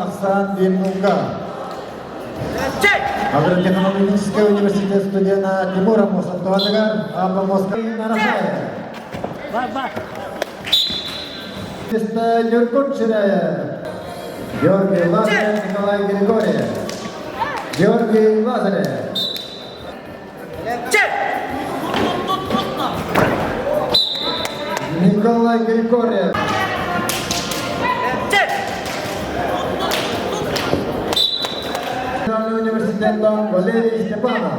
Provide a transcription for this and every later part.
Ахсаан Беннуга. Агротехнологический университет студена Тимур Амосов туһатыгар Апа Москва Нарахая. Нюркун Чиряев. Георгий Лазарев, Николай Григорьев. Георгий Лазарев. Николай Григорьев. Федеральный университеттан Валерий Степанов.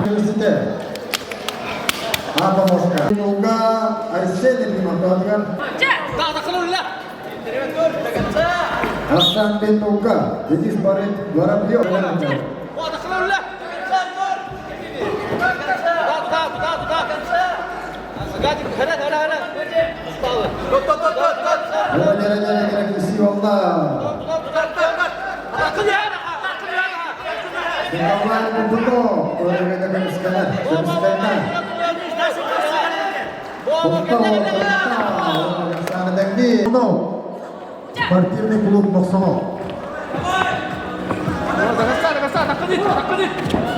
Университет. Апа Москва. Арсений Лимонтовгар. Асан Бендука, Денис Воробьев. Спортивный клуб Мохсоҕол.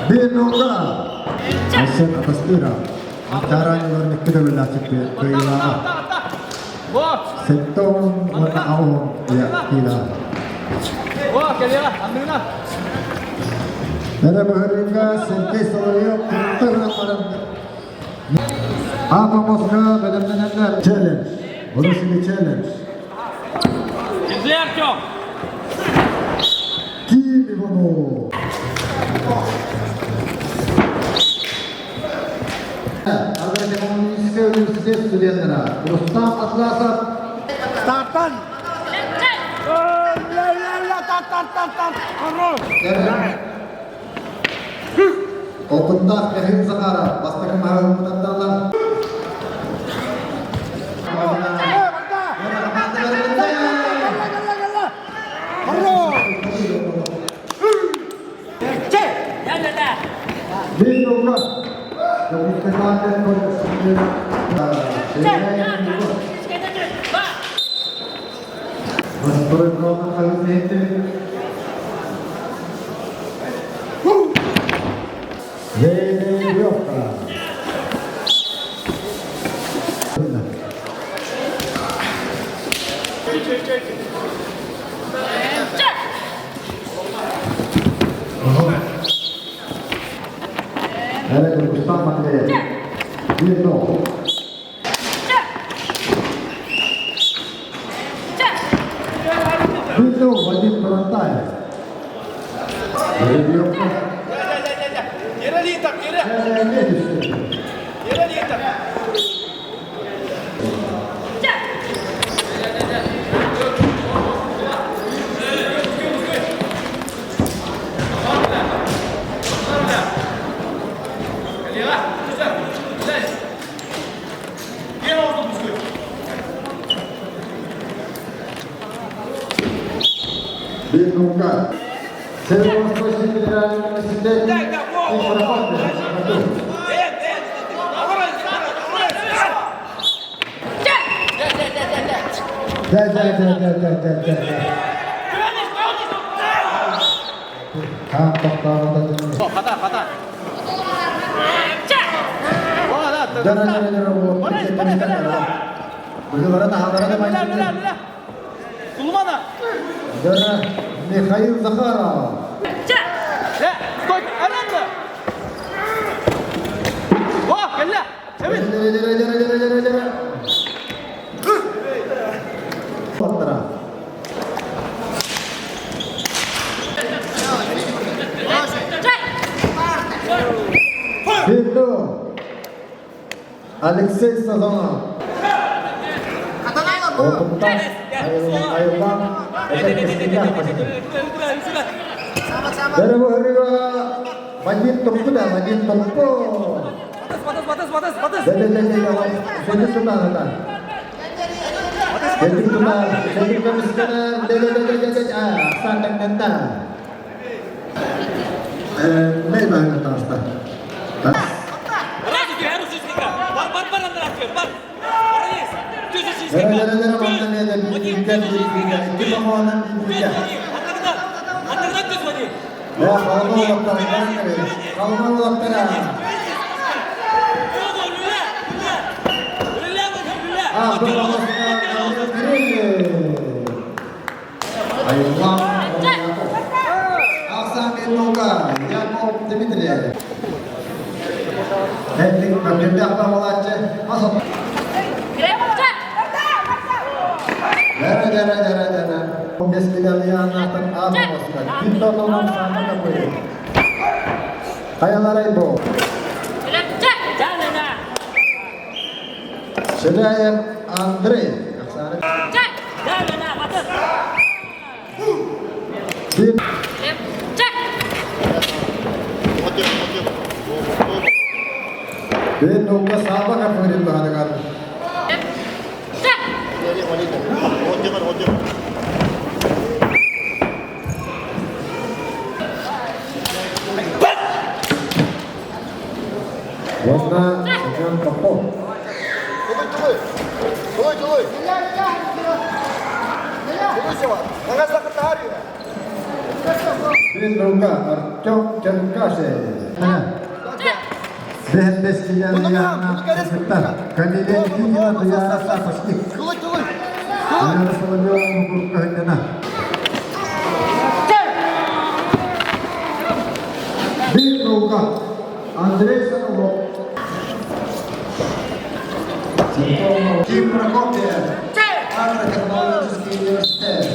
Бенуга Айсен Атастыров Анкара икки төгүллээх кыайыылааҕа. Сэттэ уонна аҕыс киилэ. Эрэ быһырыыга Сергей Соловьев кытта гынан баран Апа Москва бэлэмнэнэллэр. Челлендж. Бросили челлендж. Артем! Ким Иванов. Агротехнологический университет студенттара Рустам Атласов. Тартан! Опыттаах Михаил Захаров бастакы маһы Вадим Турантаев. Бенука. Северо-Восточный федеральный университет. Да, да, да, да, да, да, да. Михаил Захаров. Алексей Сазонов. Опыттаах айыллаан эдэр кэскиллээх бастыҥ. Дөрөбүһүрүгэ Вадим Топпу да, Вадим Топпу. Дэ-дэ-дэ-дэ, тутаата. Дэтик тута, дэтик көмүскэнэр, дэ-дэ-дэ-дэ-дэ, ахсаан тэҥнэннэ. Мэй баһыгар таҕыста. Яков Дмитриев. Хайаларай бу? Ширяев Андрей. Бэйэн наука сааба капырын баһарыгар. Уонна Семен Попов. Бин наука Артем Черкашин. Камилия Никитина Туяра Сапожник. Туяра Соловьева Мукуркахинена. Бин наука Андрей Соколов. Ким Прокопьев. Агротехнологический университет.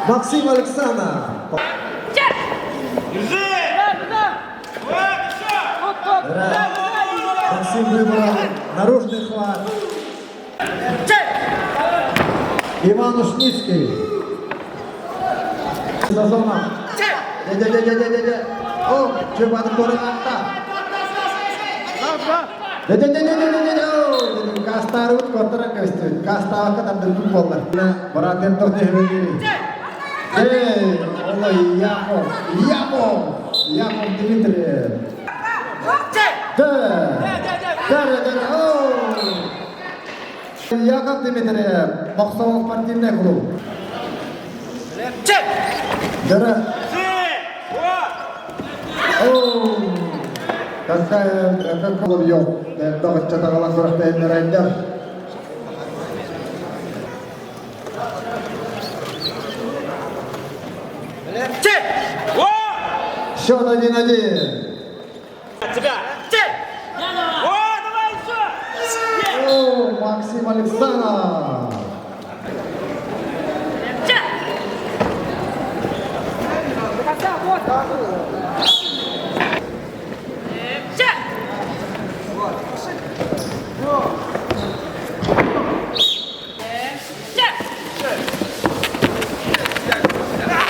Максим Александров. Максим выбрал наружный хват. Иван Ушницкий. Сазонов. Дэ-дэ-дэ-дэ-дэ-дэ. О, Чебан Коронатта. Дэ-дэ-дэ-дэ-дэ-дэ. Кастарыбыт куоттаран кэбистибит. Кастаабакка тардырбыт буоллар. Бараатын тох түһүбүт. Эй, олой, Яков, Яков, Яков Дмитриев. Да, да, да, да, Яков Дмитриев, Мохсоҕол спортивный клуб. Дара. Какая, как Соловьев, доҕоччо күрэхтэһиннэрэллэр. Счет 1-1. О, Максим Александров.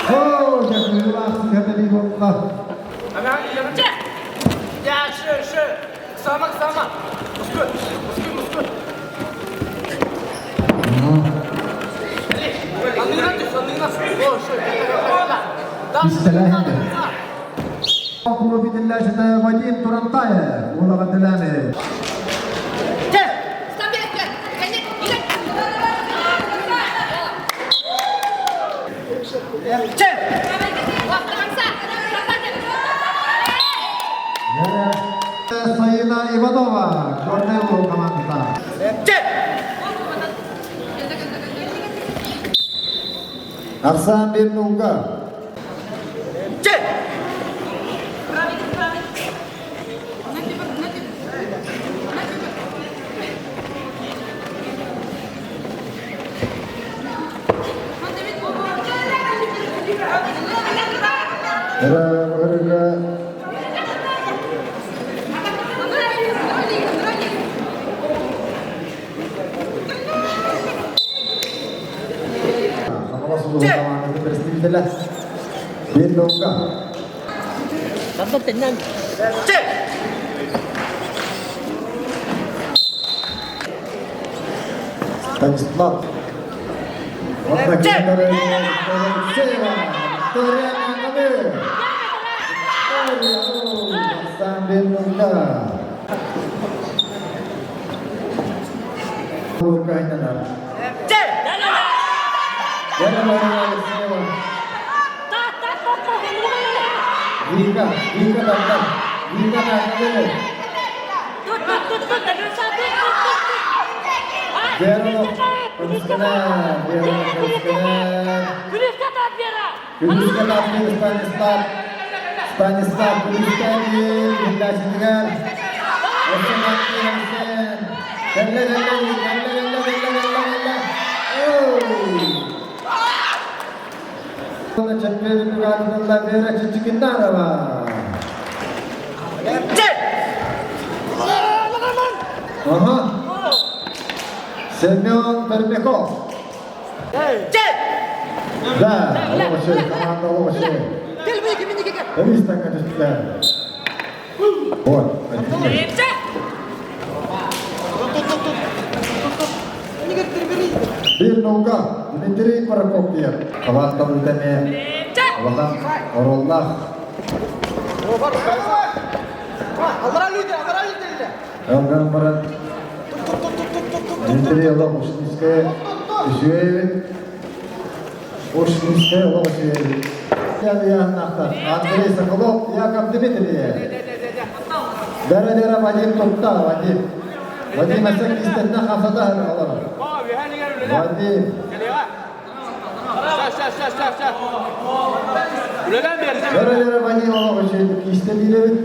О, дьэ, кыылаах буолла. Истэлэһин. Клуб Вадим Турантаев, Улаҕа. Саина Иванова, Корнелло команда. Арсан Бирнунга. Ырыга Хаҥалас улууһун хамаандатын представителэ Бендовка. Станислав. Онно кинилэр Алексеева, Виктория Ананы. Виктория, Бендовка. Вика, Вика тардар, Вика тардар. Вера Көмүскэнэ, Вера көмүскэнэ. Күлүүскэ таптыыр Станислав, Станислав күлүүскэ биллээччитигэр өссө маттыыр Кэллэ, кэллэ, кэллэ, кэллэ, кэллэ, кэллэ, кэллэ. Чемпион Вера Чичикинарова. Ага. Семен Пермяков. Да, лошадь, команда лошадь. 300 түстүлэр. Вот. Биир нолга Дмитрий Прокопьев. Хамаандабыт эмиэ улахан оруоллаах. Ылган баран Дмитрий олох Ушницкая үчүгэй Ушницкая олох үчүгэй Андрей Соколов, Яков Дмитриев. Бәрі Вадим Тутта, Вадим. Вадим әсәк истетне хафада алар. Вадим. Бәрі Вадим олох үчүгэй истетилебит.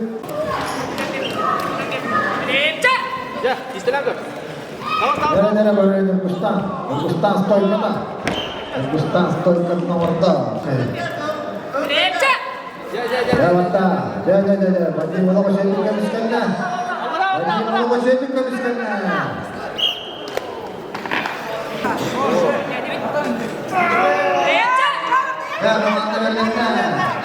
Бәрі бәрі Нургустан. Нургустан стойкада. Нургустан стойкада орда. Яватта. Дэ дэ дэ дэ. Вадим олох үчүгэй көмүскэннэ. Вадим олох үчүгэй көмүскэннэ.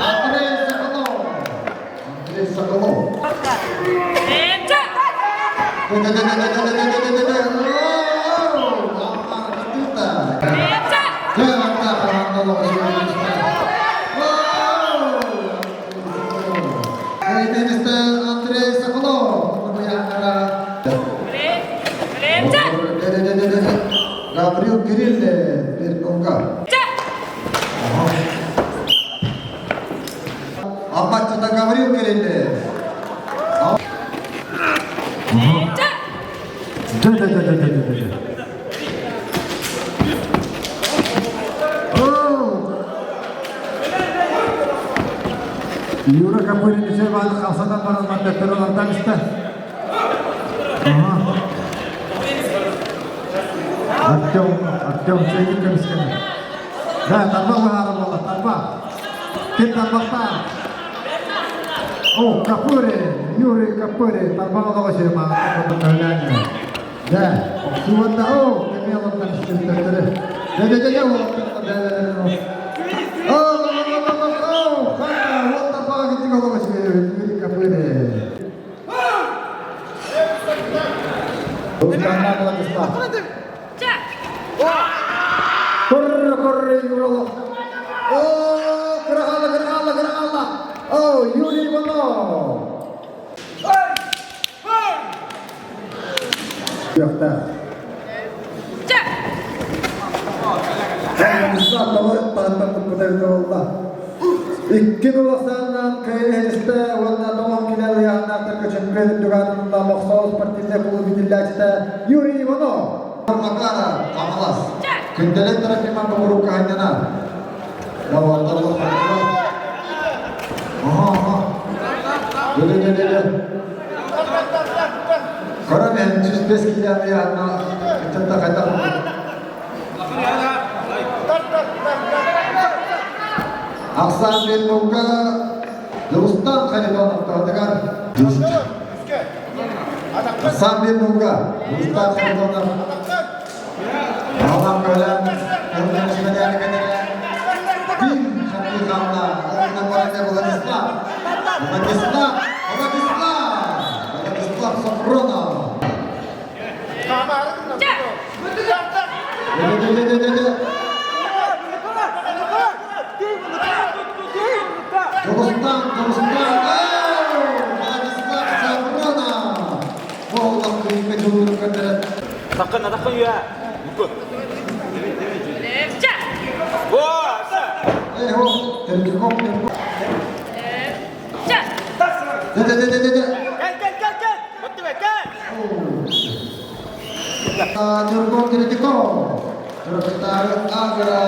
Андрей Соколов. Андрей Соколов. Андрей Соколов. Гаврил Кириллин, Перкунга. Амматчыта Гаврил Кириллин. Да, да, да, да, да, да, да. Юра Копырин хамсатан баран маттаттар истэ. Ага. Артем, Артем чэйдик көмүскэнэ. Да, тарба баара буолла, тарба. Ким тарбахтаах? О, Капыри, Юрий Капыри, тарбаҕа тоҕо Да, охсубатта, о, Кемеловтан үстүттэрдэрэ. Да, да, да, да, да, да, да, О, о, ха, вот тарбаҕа киттик олоҕо Юрий Капыри. Устана Владислав. Курр, курр, Юролов. О, кырағала, кырағала, кырағала. О, Юрий Иванов. Жақта. Владислав Икки улахсааннаан кыайыһыста уонна тоҕон килэ ыйааһыннаахтарга чемпион үрдүк Мохсоҕол спортивнай клуб иитиллээччитэ Юрий Иванов. Макаров Хаҥалас. Күндэлэн Трофимов Бобурук Анньана. Ага, Дө-дө-дө-дө. Көрөн 105 килэ ыйааһынна ыччатта хайдах Ахсаан Беннука. Дьулустан Харитонов таһытыгар Сам Бирнуга Дьулустан Харитонов Алан көлөн Бин хаттыханна Олна Моране Владислав Владислав Владислав Владислав Сафронов Дьулустан, Дьулустан, Владислав Сафронов! Буоллах күнүккэ дьулуурун көрдөрөн. Такын, атакын үйә. Мүмкін. Эй, хо, Третьяков, Третьяков. Де-де-де-де-де. Кел, кел, кел, кел. Өттүбэ, кел. Ньургун Третьяков. Чурапчытааҕы Агро.